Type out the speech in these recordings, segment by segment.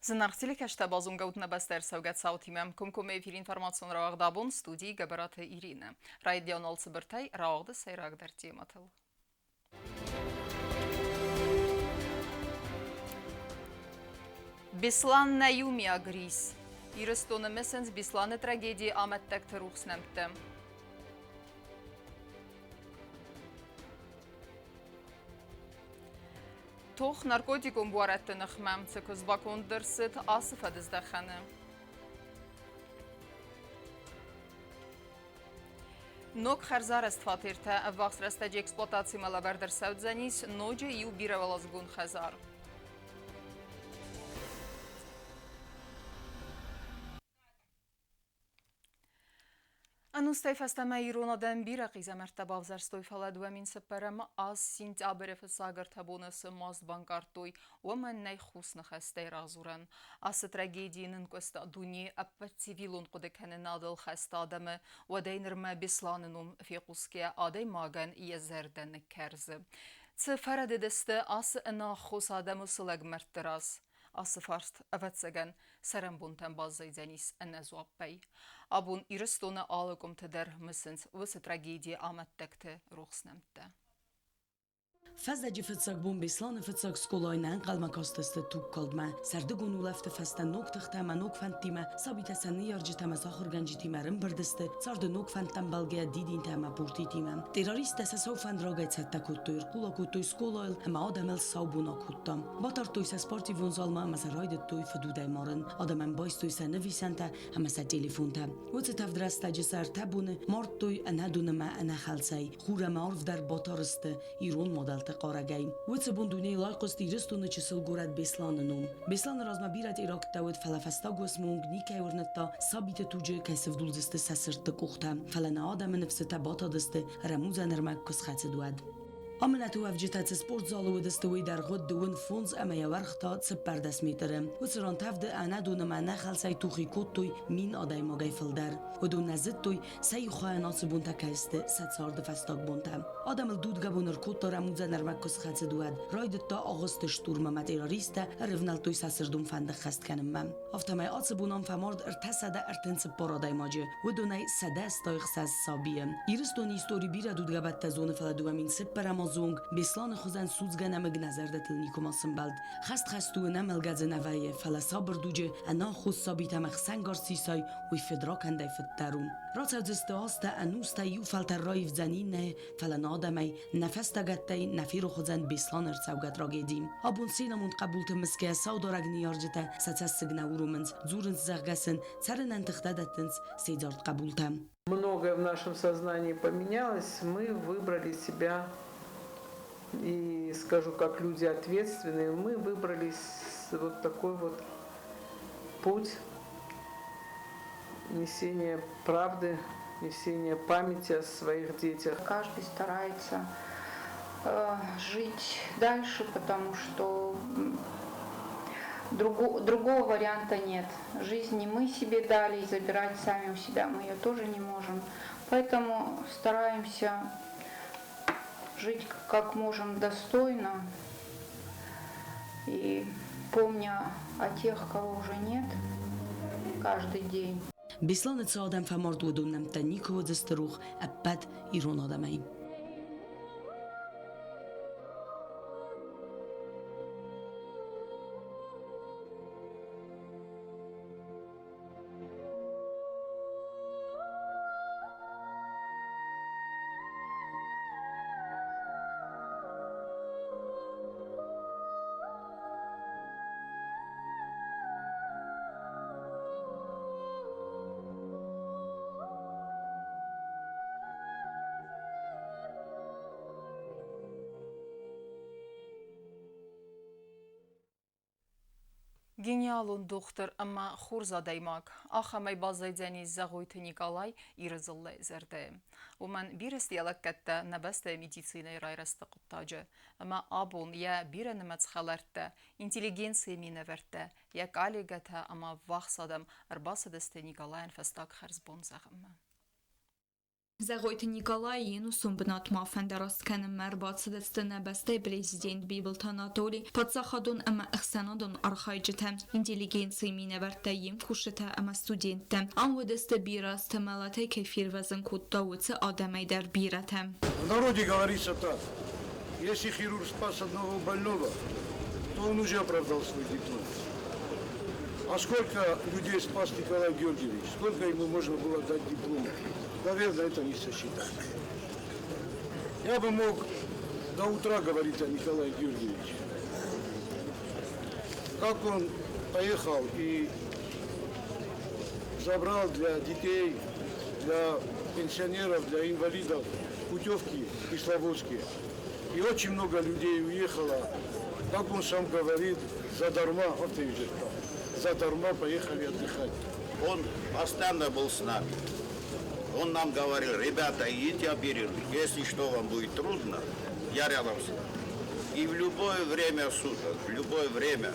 Зынаргъ телекӕстӕ базонгӕут нӕ бӕстӕ ӕрцӕугӕ цаутимӕ. Комкоммӕ эфир информацион рауагъд абон студийы Гӕбӕраты Иринӕ. Райдиан цыбыртӕй рауагъды сӕйрагдӕр темӕтыл. Беслан нӕ иумиаг рис. Ирыстоны мысынц Бесланы трагедийы амӕттӕгты рухс нӕмттӕ. Тох наркотикон буарадты ныхмӕ цы куыдз баконд ӕрцыд ацы фӕдыздӕхӕны. Ног хӕрзарӕзт фатертӕ ӕввахс рӕстӕджы эксплуатацимӕ лӕвӕрд ӕрцӕудзӕнис ноджы иу бирӕуӕладзыгон хӕдзар. Ӕнустӕй фӕстӕмӕ ирон адӕм бирӕ хъизӕмӕрттӕ бавзӕрстой, фӕлӕ 2004 аз сентябры фыццаг ӕртӕ боны цы маст банкъардтой, уымӕн нӕй хус ныхӕстӕй радзурӕн. Ацы трагедийы нынкъуыста дуне ӕппӕт цивилон хъуыдыкӕнынадыл хӕст адӕмы, уӕдӕй нырмӕ Беслӕны ном фехъусгӕ адӕймагӕн йӕ зӕрдӕ ныккӕрзы. Цы фӕрӕдыдысты ацы ӕнаххос адӕмы цы лӕгмӕрдты раз? Ацы фарст, ӕвӕццӕгӕн, цӕрӕнбонтӕм баззайдзӕнис ӕнӕдзуаппӕй. Абон Ирыстоны алы къуымты дӕр мысынц уыцы трагедийы амӕттӕгты рухс нӕмттӕ. Фӕззӕджы фыццаг бон Беслӕны фыццаг скъолайы нӕ ӕнхъӕлмӕ кастысты тугкалдмӕ. Сӕрдыгон улӕфты фӕстӕ ног тыхтӕ ӕмӕ ног фӕндтимӕ сабитӕ сӕ ныййарджытӕ ӕмӕ сӕ ахуыргӕнджытимӕ ӕрӕмбырд сты царды ног фӕндтӕм бӕлгӕйӕ дидинтӕ ӕмӕ пуртитимӕ. Террористтӕ сӕ сау фӕнд рагӕй цӕттӕ кодтой, ӕрхъула кодтой скъолайыл ӕмӕ адӕмыл сау бон акодта. Батардтой сӕ спортивон залмӕ ӕмӕ сӕ райдыдтой фыдудӕй марын. Адӕмӕн байстой сӕ нывисӕнтӕ ӕмӕ сӕ телефонтӕ. Уыцы тӕвд рӕстӕджы сӕ ӕртӕ боны мардтой ӕнӕдон ӕмӕ ӕнӕхӕлцӕй. Хур ӕмӕ арв дӕр батар сты ирон мадӕлты хъарӕгӕй. Уыцы бон дунейыл айхъуыст Ирыстоны чысыл горӕт Беслӕны ном. Беслӕны размӕ бирӕ теракттӕ уыд, фӕлӕ фӕстаг уысмы онг никӕй уырныдта, сабиты туджы кӕй сывдулдзысты сӕ сырдты къухтӕ. Фӕлӕ нӕ адӕмы ныфсытӕ батадысты, рӕмудзӕн ӕрмӕг куы схӕцыд, уӕд. Амынӕты уӕвджытӕ цы спортзалы уыдысты, уый дӕргъ уыд дыууын фондз ӕмӕ йӕ уӕрх та 14 метры. Уыцы ран тӕвды ӕнӕдон ӕмӕ ӕнӕхӕлцӕй тухи кодтой 1000 адӕймагӕй фылдӕр. Уыдон нӕ зыдтой, сӕ ихуайӕн ацы бонтӕ кӕй сты сӕ царды фӕстаг бонтӕ. Адӕмыл дудгӕбон ӕркодта рӕмудзӕн ӕрмӕг куы схӕцыд, уӕд. Райдыдта агъуысты штурм ӕмӕ террористтӕ ӕрывнӕлдтой сӕ сырдон фӕнды ххӕст кӕнынмӕ. Афтӕмӕй ацы бонӕн фӕмард 334 адӕймаджы, уыдонӕй 186 сабийы. Ирыстоны истори бирӕ дудгӕбӕттӕ зоны, фӕлӕ 2004 азы онг Беслӕны хуызӕн судзгӕ нӕмыг нӕ зӕрдӕтыл никуыма сымбӕлд. Хӕст хӕст у, ӕнӕмӕлгӕ дзы нӕ вӕййы, фӕлӕ сабыр дуджы ӕнаххос сабитӕм ӕхсӕнгарз сисай, уый фыдракӕндӕй фыддӕр у. Рацӕудзысты азтӕ, ӕнустӕ, иу фӕлтӕр раивдзӕн иннӕйы, фӕлӕ нӕ адӕмӕй, нӕ фӕстагӕттӕй нӕ ферох уыдзӕн Беслӕны ӕрцӕугӕ трагеди. Абон се намонд хъӕбулты мысгӕ саударӕг ныййарджытӕ сӕ цӕссыг нӕ уромынц, дзурынц, зӕгъгӕ сын цӕрынӕн тыхтӕ дӕттынц се дзард хъӕбултӕ. Многое в нашем сознании поменялось, мы выбрали себя и скажу, как люди ответственные, мы выбрали вот такой вот путь несения правды, несения памяти о своих детях. Каждый старается жить дальше, потому что другого варианта нет. Жизнь не мы себе дали, и забирать сами у себя мы ее тоже не можем. Поэтому стараемся жить как можем достойно и помня о тех, кого уже нет, каждый день. Беслӕны цы адӕм фӕмард, уыдон нӕмттӕ никуы уыдзысты рух ӕппӕт ирон адӕмӕй. Гениалон дохтыр ӕмӕ хорз адӕймаг. Ахӕмӕй баззайдзӕнис Зӕгъойты Никъалай Иры дзыллӕйы зӕрдӕйы. Уымӕн бирӕ йӕ лӕггӕдтӕ нӕ бӕстӕйы медицинӕйы райрӕзты хъуыддаджы. Ӕмӕ абон йӕ бирӕнымӕц хӕлӕрттӕ, интеллигенцийы минӕвӕрттӕ, йӕ коллегӕтӕ ӕмӕ ӕввахс адӕм ӕрбацыдысты Никъалайӕн фӕстаг хӕрзбон зӕгъынмӕ. Зӕгъойты Николайы йе нусон бынатмӕ фӕндараст кӕнынмӕ ӕрбацыдысты нӕ бӕстӕйы президент Бибылты Анатоли, паддзахадон ӕмӕ ӕхсӕнадон архайджытӕ, интеллигенцийы минӕвӕрттӕ, йе мкусджытӕ ӕмӕ студенттӕ. Ам уыдысты бирӕ азты мӕлӕтӕй кӕй фервӕзын кодта, уыцы адӕмӕй дӕр бирӕтӕ. В народе говорится так. Если хирург спас одного больного, то он уже оправдал свой диплом. А сколько людей спас Николай Георгиевич? Сколько ему можно было дать диплом? Наверное, это не сосчитать. Я бы мог до утра говорить о Николае Георгиевиче. Как он поехал и забрал для детей, для пенсионеров, для инвалидов путевки кисловодские. И очень много людей уехало, как он сам говорит, задарма, вот и задарма поехали отдыхать. Он постоянно был с нами. Он нам говорил: ребята, идите оперируйте. Если что вам будет трудно, я рядом с вами. И в любое время суток, в любое время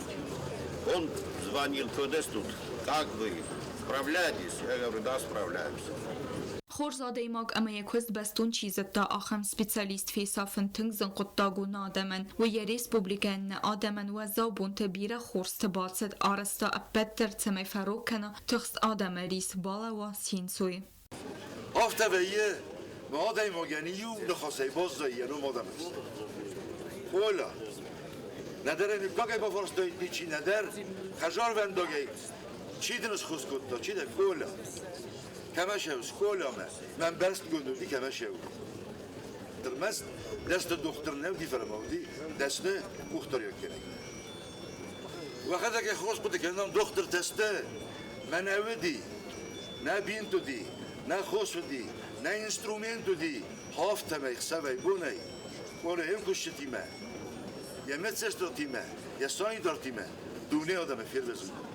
он звонил: тут, как вы, справляетесь? Я говорю: да, справляемся. Хорз адӕймаг ӕмӕ йӕ куыст бӕстон чи зыдта, ахӕм специалист фесафын тынг зын хъуыддаг у нӕ адӕмӕн. Уый йӕ республикӕйӕн, нӕ адӕмӕн уӕззау бонты бирӕ хорзты бацыд, арӕзта ӕппӕт дӕр, цӕмӕй фӕрог кӕна тыхст адӕмы рис, балӕууа се нцой. Афтӕ вӕййы, мӕ адӕймагӕн иу ныхасӕй баззайы йӕ ном адӕмы хсӕн. Оля, нӕдӕр ӕй мыггагӕй бафарстаид ничи, нӕдӕр хӕдзарвӕндагӕй чи дын схос кодта, чи дӕ Коля. Кӕмӕ сӕус, Колямӕ, мӕн бӕрстгонд уыди, кӕмӕ сӕу. Ӕрмӕст дӕсны дохтыр нӕ уыди, фӕлӕ ма уыди дӕсны къухдариуӕггӕнӕг. Уӕхӕдӕг ӕй хорз хъуыды кӕнӕм, дохтыртӕ сты, мӕнӕ уыди, нӕ бинт уыди, нӕ хос уыди, нӕ инструмент уыди, афтӕмӕй хсӕвӕй-бонӕй Коля кусджытимӕ, йӕ медсестротимӕ, йӕ санитартимӕ дуне адӕмы фервӕзын кодта.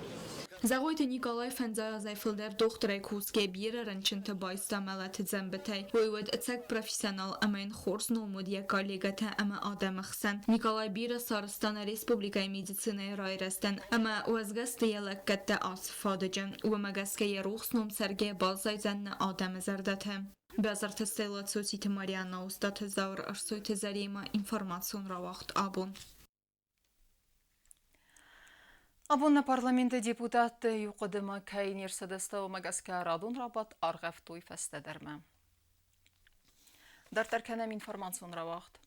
Зӕгъойты Николай фӕндзай азӕй фылдӕр дохтырӕй кусгӕ бирӕ рынчынты байста мӕлӕты дзӕмбытӕй. Уый уыд ӕцӕг профессионал ӕмӕ йын хорз ном уыд йӕ коллегӕтӕ ӕмӕ адӕмы хсӕн. Николай бирӕ сарӕзта нӕ республикӕйы медицинӕйы райрӕзтӕн ӕмӕ уӕзгӕ сты йӕ лӕггӕдтӕ ацы фадыджы. Уымӕ гӕсгӕ йӕ рухс ном цӕргӕ баззайдзӕн нӕ адӕмы зӕрдӕты. Базарты Стелла Цоциты Марианна, Устаты Зауыр, Ӕрсойты Заремӕ, информацион рауагъд абон. Абон нӕ парламенты депутатты иу хъуыдымӕ кӕй не рцыдысты, уымӕ гӕсгӕ радон рабадт аргъӕвтой фӕстӕдӕрмӕ. Дарддӕр кӕнӕм информацион рауагъд.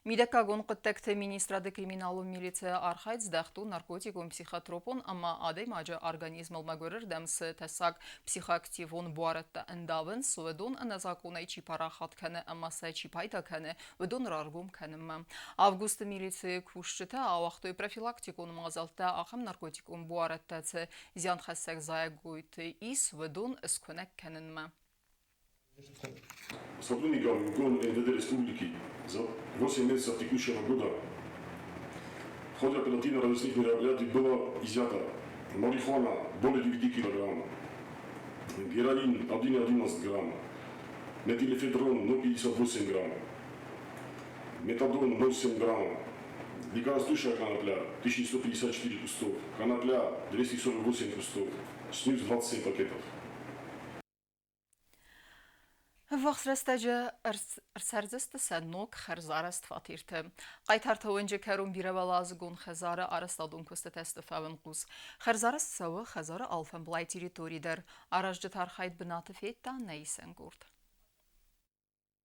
Мидӕггагон хъуыддӕгты министрады криминалон милицӕ архайд здӕхт у наркотикон, психотропон ӕмӕ адӕймаджы организмыл мӕгуырырдӕм цы тӕссаг психоактивон буарадтӕ ӕндавынц, уыдон ӕнӕзакъонӕй чи парахат кӕны ӕмӕ сӕ чи пайда кӕны, уыдон раргом кӕнынмӕ. Августы милицийы кусджытӕ ауагътой профилактикон мадзӕлттӕ ахӕм наркотикон буарадтӕ цы зианхӕссӕг зайӕгойты ис, уыдон скуынӕг кӕнынмӕ. Сотрудникам ГОН МВД Республики за 8 месяцев текущего года в ходе оперативно-розыскных мероприятий было изъято марихуана более 9 килограмм, героин 1,11 грамм, метилэфедрон 0,58 грамм, метадон 0,7 грамма, дикорастущая конопля 1154 кустов, конопля 248 кустов, снюс 27 пакетов. Ӕввахс рӕстӕджы ӕрцӕрдзысты сӕ ног хӕрзарӕзт фатертӕ. Хъайтарты уынджы кӕрон бирӕуӕладзыгон хӕдзары арӕзтадон куыстытӕ сты фӕуынхъус. Хӕрзарӕзт цӕуы хӕдзары алфӕмблай территори дӕр. Аразджыты архайд бынаты федта нӕ исӕн къорд.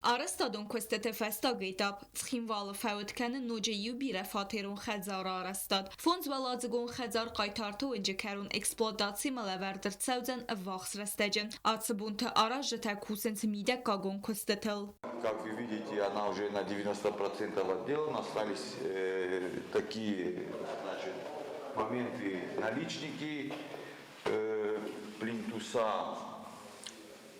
Арӕзтадон куыстыты фӕстаг этап Цхинвалы фӕуд кӕны ноджы иу бирӕфатерон хӕдзары арӕзтад. Фондзуӕладзыгон хӕдзар Хъайтарты уынджы кӕрон эксплуатацимӕ лӕвӕрд ӕрцӕудзӕн ӕввахс рӕстӕджы. Ацы бонты аразджытӕ кусынц мидӕггагон куыстытыл. Как вы видите, она уже на 90% отделана. Остались такие, значит, моменты: наличники, плинтуса,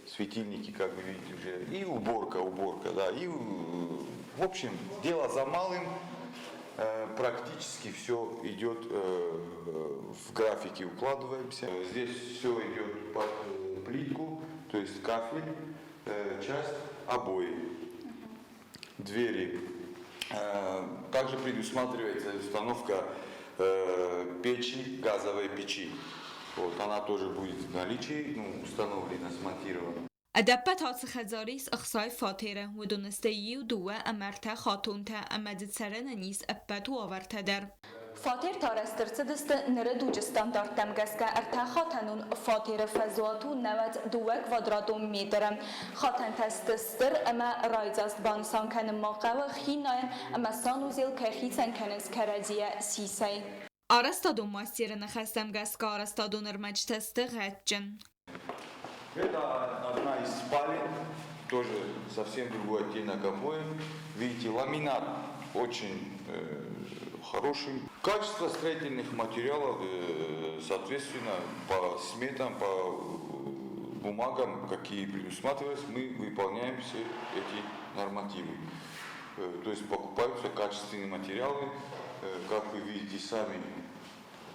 светильники, как вы видите уже, и уборка, уборка, да. И, в общем, дело за малым, практически все идет в графике, укладываемся. Здесь все идет под плитку, то есть кафель, часть обои, двери. Также предусматривается установка печи, газовой печи. Вот, она тоже будет в наличии, ну, установлена, смонтирована. Ӕдӕппӕт ацы хӕдзары ис 60 фатеры, уыдон сты иу, дыууӕ ӕмӕ ӕртӕ хатонтӕ ӕмӕ дзы цӕрынӕн ис ӕппӕт уавӕртӕ дӕр. Фатертӕ арӕзт ӕрцыдысты ныры дуджы стандарттӕм гӕсгӕ ӕртӕхатӕнон фатеры фӕзуат у 92 квадратон метры. Хатӕнтӕ сты стыр ӕмӕ райдзаст, банысан кӕнын ма хъӕуы, хинайӕн ӕмӕ санузел кӕй хицӕн кӕнынц кӕрӕдзийӕ сисӕй. Арӕзтадон мастеры ныхӕстӕм гӕсгӕ арӕзтадон ӕрмӕджытӕ сты гъӕдджын. Это одна из спален, тоже совсем другой оттенок обоев. Видите, ламинат очень хороший. Качество строительных материалов, соответственно, по сметам, по бумагам, какие предусматривались, мы выполняем все эти нормативы. То есть покупаются качественные материалы, как вы видите сами,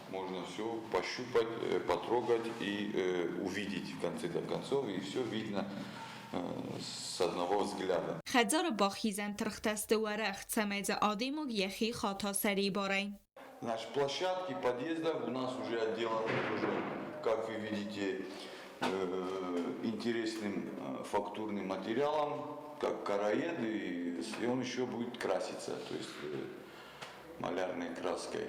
можно все пощупать, потрогать и увидеть в конце концов, и все видно с одного взгляда. Хӕдзары бахизӕн тыргътӕ сты уӕрӕх, цӕмӕй дзы адӕймаг йӕхи хата сӕрибарӕй. Значит, площадки подъездов у нас уже отделаны тоже, как вы видите, интересным фактурным материалом, как короед, и он еще будет краситься, то есть малярной краской.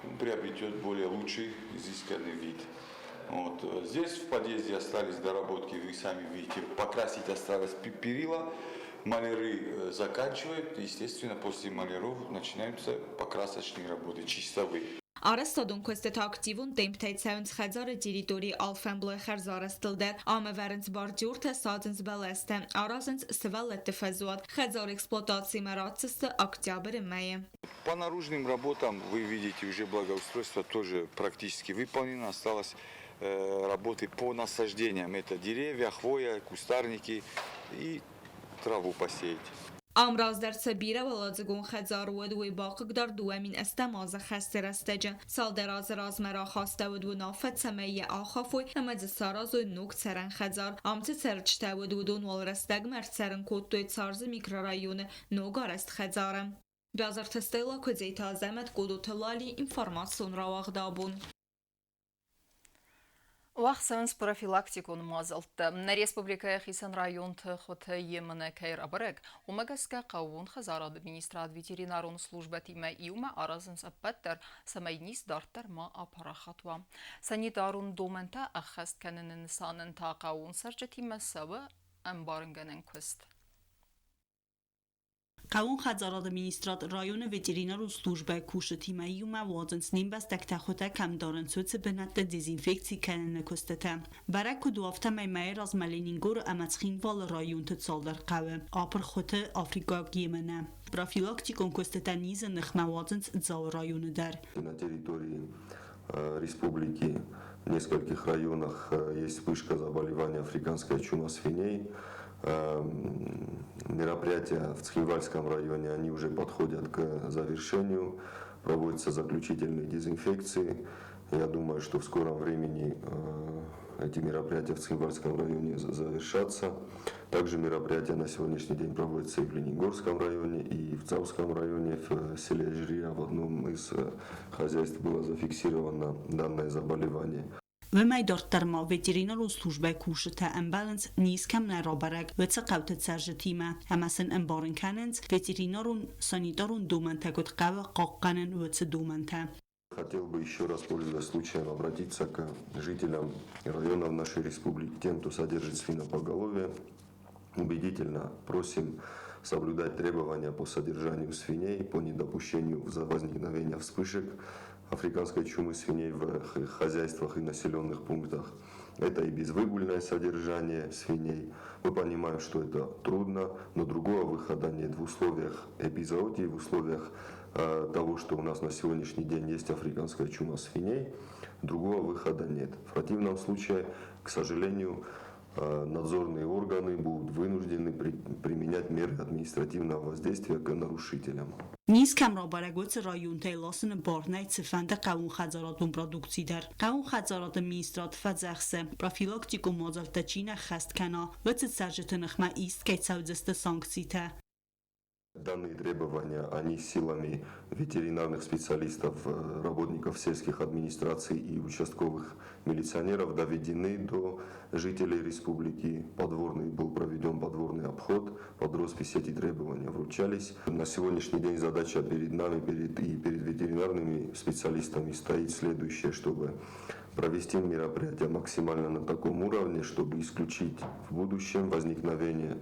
Он приобретет более лучший, изысканный вид. Вот. Здесь в подъезде остались доработки, вы сами видите, покрасить осталось перила. Маляры заканчивают, естественно, после маляров начинаются покрасочные работы, чистовые. Арӕзтадон куыстытӕ активон темптӕй цӕуынц хӕдзары территорийы алфӕмблай хӕрзарӕзтыл дӕр. Ам ӕвӕрынц бордюртӕ, садзынц бӕлӕстӕ, аразынц сывӕллӕтты фӕзуат. Хӕдзар эксплуатацимӕ ратдзысты октябры мӕйы. По наружным работам, вы видите, уже благоустройство тоже практически выполнено. Осталось работы по насаждениям. Это деревья, хвоя, кустарники и траву посеять. Ам раздӕр цы бирӕуӕладзыгон хӕдзар уыд, уый бахъыгдард 2008 азы хӕсты рӕстӕджы. Цалдӕр азы размӕ рахастӕуыд уынаффӕ, цӕмӕй йӕ ахафой ӕмӕ дзы саразой ног цӕрӕн хӕдзар. Ам цы цӕрджытӕ уыд, уыдон уал рӕстӕгмӕ ӕрцӕрын кодтой Царзы микрорайоны ногарӕзт хӕдзары. Базарты Стелла, Куыдзеты Азӕмӕт, Къодоты Лали, информацион рауагъд абон. Уагъд цӕуынц профилактикон мадзӕлттӕ. Нӕ республикӕйы хицӕн районты хуыты емынӕ кӕй рабӕрӕг, уымӕ гӕсгӕ хъӕууон хӕдзарады министрад ветеринарон службӕтимӕ иумӕ аразынц ӕппӕт дӕр, цӕмӕй низ дарддӕр ма апарахат уа. Санитарон домӕнтӕ ӕххӕст кӕныны нысанӕн та хъӕууон цӕрджытимӕ цӕуы ӕмбарынгӕнӕн куыст. Хъӕууон хӕдзарады министрад районы ветеринарон службӕйы кусджытимӕ иумӕ уадзынц не мбӕстӕгтӕ хуытӕ кӕм дарынц, уыцы бынӕтты дезинфекци кӕныны куыстытӕ. Бӕрӕг куыд у, афтӕмӕй мӕйы размӕ Ленингоры ӕмӕ Цхинвалы районты цалдӕр хъӕуы апырх хуыты африкаг емынӕ. Профилактикон куыстытӕ низы ныхмӕ уадзынц Дзауы районы дӕр. На территории республики в нескольких районах есть вспышка заболевания африканская чума свиней. Мероприятия в Цхинвальском районе, они уже подходят к завершению, проводятся заключительные дезинфекции. Я думаю, что в скором времени эти мероприятия в Цхинвальском районе завершатся. Также мероприятия на сегодняшний день проводятся и в Ленингорском районе, и в Дзауском районе, в селе Жрия в одном из хозяйств было зафиксировано данное заболевание. Уымӕй дарддӕр ма ветеринарон службӕйы кусджытӕ ӕмбӕлынц низ кӕм нӕ рабӕрӕг, уыцы хъӕуты цӕрджытимӕ ӕмӕ сын ӕмбарын кӕнынц, ветеринарон санитарон домӕнтӕ куыд хъӕуы хъахъхъӕнын, уыцы домӕнтӕ. Хотел бы еще раз, пользуясь случаем, обратиться к жителям районов нашей республики, тем, кто содержит свинопоголовье. Убедительно просим соблюдать требования по содержанию свиней, по недопущению возникновения вспышек африканской чумы свиней в хозяйствах и населенных пунктах. Это и безвыгульное содержание свиней. Мы понимаем, что это трудно, но другого выхода нет в условиях эпизоотии, в условиях того, что у нас на сегодняшний день есть африканская чума свиней, другого выхода нет. В противном случае, к сожалению, надзорные органы будут вынуждены применять меры административного воздействия к нарушителям. Низ кӕм рабӕрӕг, уыцы районтӕй ласыны бар нӕй цыфӕнды хъӕууонхӕдзарадон продукци дӕр. Хъӕууонхӕдзарады министрад фӕдзӕхсы, профилактикон мадзӕлттӕ чи нӕ ххӕст кӕна, уыцы цӕрджыты ныхмӕ ист кӕй цӕудзысты санкцитӕ. Данные требования, они силами ветеринарных специалистов, работников сельских администраций и участковых милиционеров доведены до жителей республики. Подворный был проведен подворный обход, под роспись эти требования вручались. На сегодняшний день задача перед нами и перед ветеринарными специалистами стоит следующее, чтобы провести мероприятие максимально на таком уровне, чтобы исключить в будущем возникновение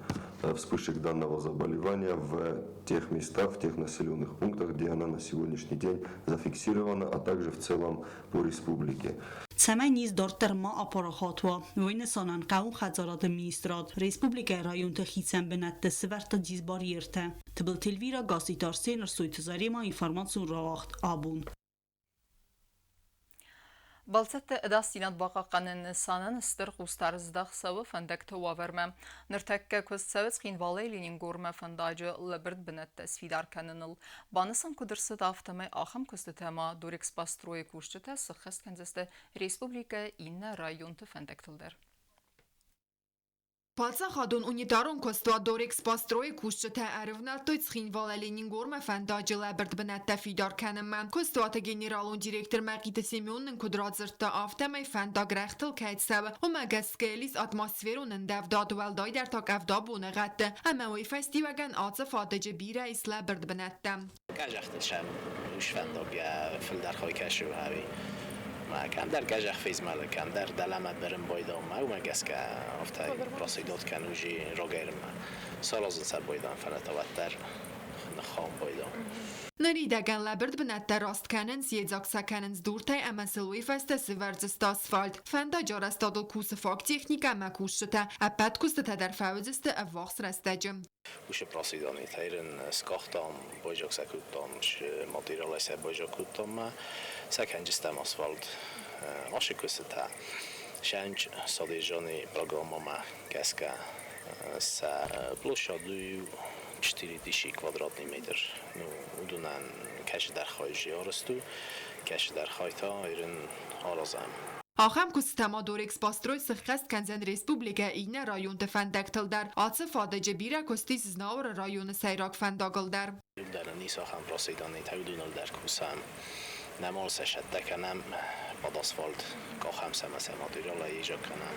вспышек данного заболевания в тех местах, в тех населенных пунктах, где она на сегодняшний день зафиксирована, а также в целом по республике. Цӕмӕй низ дарддӕр ма апарахат уа, уый нысанӕн хъӕууон хӕдзарады министрад республикӕйы районты хицӕн бынӕтты сывӕрдта дисбарьертӕ. Тыбылты Эльвира, Гасситы Арсен, Ӕрсойты Заремӕ, информацион рауагъд «Абон». Бӕлццӕтты ӕдасдзинад бахъахъхъӕныны нысанӕн стыр хъусдард здӕхт цӕуы фӕндӕгты уавӕрмӕ. Ныртӕккӕ куыст цӕуы Цхинвалӕй Ленингормӕ фӕндаджы лӕбырд бынӕттӕ сфидар кӕныныл. Банысан куыд ӕрцыд, афтӕмӕй ахӕм куыстытӕ ма Дорэкспострой-ы кусджытӕ сыххӕст кӕндзысты республикӕйы иннӕ районты фӕндӕгтыл дӕр. Паддзахадон унитарон куыстуат Дорэкспострой-ы кусджытӕ ӕрывнӕлдтой Цхинвалӕй Ленингормӕ фӕндаджы лӕбырд бынӕттӕ фидар кӕнынмӕ. Куыстуаты генералон директор Мӕхъиты Семен нын куыд радзырдта, афтӕмӕй фӕндаг рӕгътыл кӕй цӕуы, уымӕ гӕсгӕ ис атмосферон ӕндӕвдад, уӕлдайдӕр та къӕвда боныгъӕдты, ӕмӕ уый фӕстиуӕгӕн ацы фадыджы бирӕ ис лӕбырд бынӕттӕ. Гӕзӕхтыл сӕм усфӕндаг йӕ фылдӕр хай кӕсы ӕви ма кӕмдӕр гӕзӕх фезмӕлы, кӕмдӕр дӕлӕмӕ бырын байдауынмӕ, уымӕ гӕсгӕ афтӕ рацыдот кӕн уже рагӕрынмӕ. Саразын сӕ байдан, фӕлӕ та уӕддӕр ныххауын байдау. Ныридӕгӕн лӕбырд бынӕттӕ раст кӕнынц, йедзаг сӕ кӕнынц дуртӕй ӕмӕ сыл уый фӕстӕ сывӕрдзысты асфальт. Фӕндаджы арӕзтадыл кусы фаг техникӕ ӕмӕ кусджытӕ. Ӕппӕт куыстытӕ дӕр фӕуыдзысты ӕввахс рӕстӕджы. Уыцы процедурӕ ирын скъахтам, байзаг сӕ кодтам, материалӕй сӕ байзаг кодтам ма сӕ кӕнджыстӕм асфальт. Ашы куыстытӕ сӕнч содержание программамӕ гӕсгӕ сӕ площадь 4000 квадратный метр. Ну, уыдонӕн кӕцыдӕр хай арӕзт у, кӕцыдӕр хай та ирын аразӕм. Ахӕм куыстытӕ ма Дорэкспострой сыххӕст кӕндзӕн республикӕйы иннӕ районты фӕндӕгтыл дӕр. Ацы фадыджы бирӕ куыст ис Знауыры районы сӕйраг фӕндагыл дӕр. Дӕр ницы ахӕм процедурӕ уыдоныл дӕр кусӕм. Нӕм алцы сӕттӕ кӕнӕм, под асфальт къахӕм сӕ сӕ материалӕй изӕг кӕнӕм.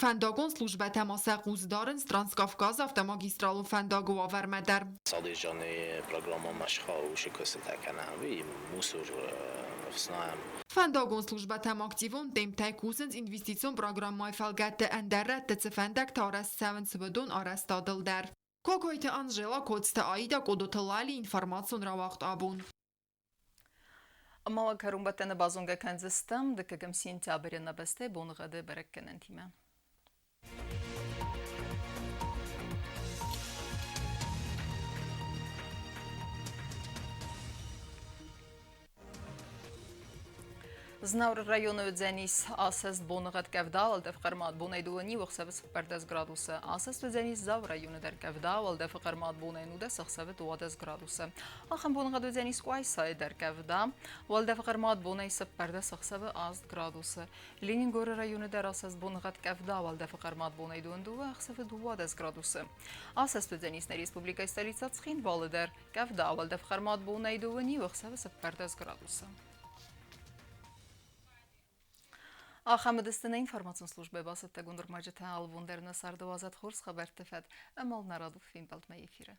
Фӕндагон службӕтӕ ма сӕ хъус дарынц Транскавказы автомагистралон фӕндаг уавӕрмӕ дӕр. Содержание программамӕ схауы куыстытӕ кӕнӕм, уый мусор ӕфснайӕм. Фӕндагон службӕтӕм активон темптӕй кусынц инвестицион программӕйы фӕлгӕтты ӕндӕр рӕтты цы фӕндӕгтӕ арӕзт цӕуынц, уыдон арӕзтадыл дӕр. Кокойты Анжела, Коцты Аида, Къодоты Лали, информацион рауагъд «Абон». Ӕмӕ кӕронбӕттӕны базонгӕ кӕндзыстӕм дыккӕгӕм сентябры нӕ бӕстӕйы боныгъӕды бӕрӕггӕнӕнтимӕ. Знауыры районы уыдзӕнис асӕст боныгъӕд къӕвда, уӕлдӕф хъӕрмад бонӕй 2 ӕхсӕвы 14 градусы. Асӕст уыдзӕнис Дзауы районы дӕр къӕвда, уӕлдӕфы хъӕрмад бонӕй 19 ӕхсӕвы 12 градусы. Ахӕм боныгъӕд уыдзӕнис Къуайсайы дӕр къӕвда, уӕлдӕфы хъӕрмад бонӕй 14 ӕхсӕвы 8 градусы. Ленингоры районы дӕр асӕст боныгъӕд къӕвда, уӕлдӕфы хъӕрмад бонӕй 22 ӕхсӕвы 12 градусы. Асӕст уыдзӕнис нӕ республикӕйы столицӕ Цхинвалы дӕр къӕвда, уӕлдӕф хъӕрмад бонӕй 2 ӕхсӕвы 14 градусы. Ахӕм уыдысты нӕ информацион службӕйы бацӕттӕгонд ӕрмӕджытӕ алыбон дӕр нӕ царды уадзӕд хорз хабӕртты фӕд ӕмӕ нӕ радух фембӕлдмӕ эфиры.